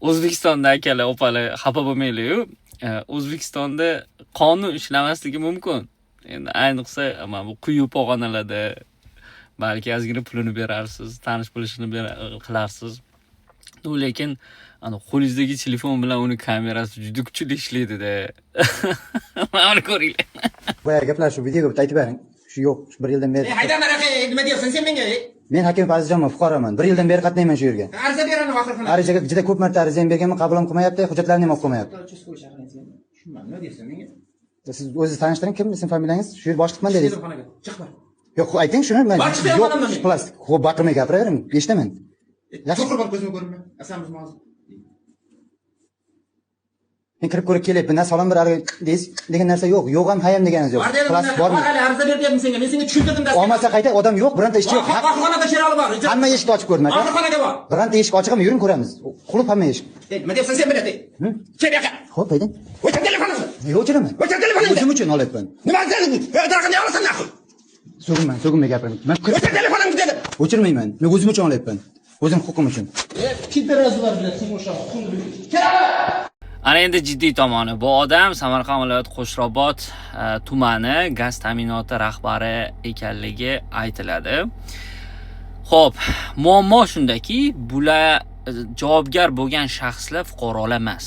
O'zbekistonda, akalar, opalar, xafa bo'lmanglar-yu, O'zbekistonda qonun ishlamasligi mumkin. Endi ayniqsa mana bu quyi pog'onalarda balki ozgina pulini berarsiz, tanish bilishini qilarsiz. Ну, lekin ana qo'lingizdagi telefon bilan uni kamerasi juda kuchli ishlaydida. Mana buni ko'ringlar. Boya gaplashib, videoga bitta aytib bering. Shu yo'q, shu bir yildan beri. Ey, haydama raqa, nima deyapsan sen menga, ey? Men Hakimov Azizjonman, fuqaroman. Bir yildan beri qatnayman shu yerga. Ariza ber ana oxirxona. Arizaga juda ko'p marta ariza ham berganman, qabul ham qilmayapti, hujjatlarni ham olib qo'ymayapti. Участковый chaqiring sen. Tushunmadim, nima deyapsan menga? Siz o'zingiz tanishtiring, kim ism familiyangiz? Shu yer boshliqman dedingiz. Telefonxonaga chiq, bor. Yo'q, ayting shuni. Men Bor, chiqmayapman yo'q, men. Plastik. Xo'p, baqirmay gapiravering, eshitaman. Yaxshi. To'g'ri, bor, ko'zimga ko'rinma. Asamimiz hozir. Men kirib ko'rib kelyapman, na salom bir haligi deysiz degan narsa yo'q. Yo'q ham, hayam deganingiz yo'q. Bor dedim. Plastik bormi? Bor, hali ariza ber deyapman senga. Men senga tushuntirdim dastlab. Olmasa qayta, odam yo'q, bironta ishchi yo'q. Oxirxonada Sherali bor. Hamma eshikni ochib ko'rdim, aka. Oxirxonaga bor. Bironta eshik ochiqmi, yuring, ko'ramiz. Qulf hamma eshik. Ey, nima deyapsan sen, biladi? Kel bu yoqqa. Xo'p, ayting. O'chir telefoningni. Nega o'chiraman? O'chir telefoningni. O'zim uchun olyapman. Nima sen? Darqanday olasan нахуй? So'kinmang, so'kinmay gapiring. Men kirib O'chir telefoningni dedim. O'chirmayman. Men o'zim uchun olyapman. O'zim huquqim uchun. Пидарас lar bilan sen o'sha huquqni. Sherali! Ana endi jiddiy tomoni. Bu odam Samarqand viloyati Qo'shrabot tumani gaz ta'minoti rahbari ekanligi aytiladi. Xo'p, muammo shundaki, bular javobgar bo'lgan shaxslar fuqarolar emas.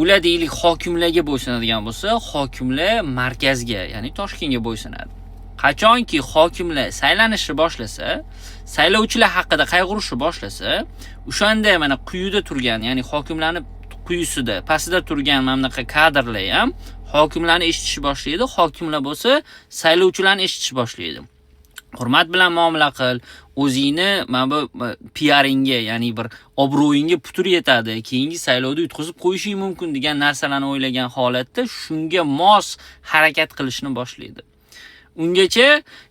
Ular, deylik, hokimlarga bo'ysunadigan bo'lsa, hokimlar markazga, ya'ni Toshkentga bo'ysunadi. Qachonki hokimlar saylanishni boshlasa, saylovchilar haqida qayg'urishni boshlasa, o'shanda mana quyida turgan, ya'ni hokimlarni quyisida, pastida turgan mana bunaqa kadrlar ham hokimlarni eshitishni boshlaydi, hokimlar bo'lsa saylovchilarni eshitishni boshlaydi. Hurmat bilan muomala qil, o'zingni mana bu piaringga, ya'ni bir obro'yingga putur yetadi, keyingi saylovda yutqizib qo'yishing mumkin degan narsalarni o'ylagan holatda shunga mos harakat qilishni boshlaydi. Ungacha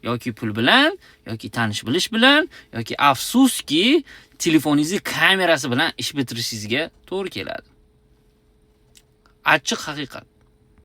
yoki pul bilan, yoki tanish bilish bilan, yoki, afsuski, telefoningizni kamerasi bilan ish bitirishingizga to'g'ri keladi. Achchiq haqiqat.